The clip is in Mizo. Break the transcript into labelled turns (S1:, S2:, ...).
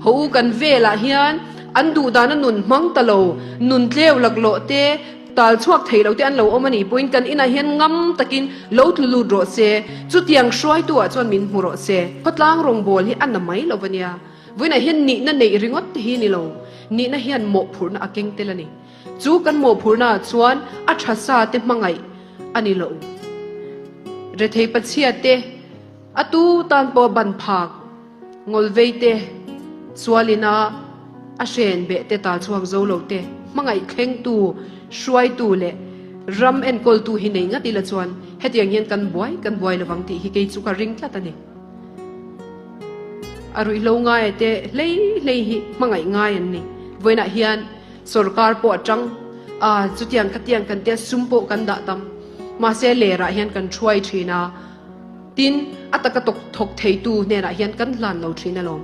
S1: Haw u kan velah hian an duh dana nun hmang ta lo, nun tleu laklawh te, tal chhuak thei lo te an lo awm a nih pawhin kan inah hian ngam takin lo tlu lut rawh se, chutiang hruaitu ah chuan min hmu rawh se. Khawtlang rawngbawl hi a na mai lo va nia. Vawiinah hian nihna neih ringawt te hi ni lo, nihna hian mawhphurhna a keng tel a ni. Chu kan mawhphurhna ah chuan a tha sa te hmangaih a ni lo. Rethei pachhia te, a tu tan pawh ban phak ngawlvei te, sualina a hren beh te tal chhuak zo lo te hmangaih thlengtu, hruaitu leh ram enkawltu hi nei ngat ila chuan hetiang hian kan buai kan buai lovang tih hi kei chu ka ring tlat a ni. A ruihhlo ngaia te hlei hlei hi hmangaih ngai an ni. Vawiinah hian sorkar pawh a tang a, chutiang khatiang kan tia sum pawh kan dah tam. Mahse lerah hian kan thuai thin a, tin a taka tawk thawk theitu hnenah hian kan hlan lo thin alawm.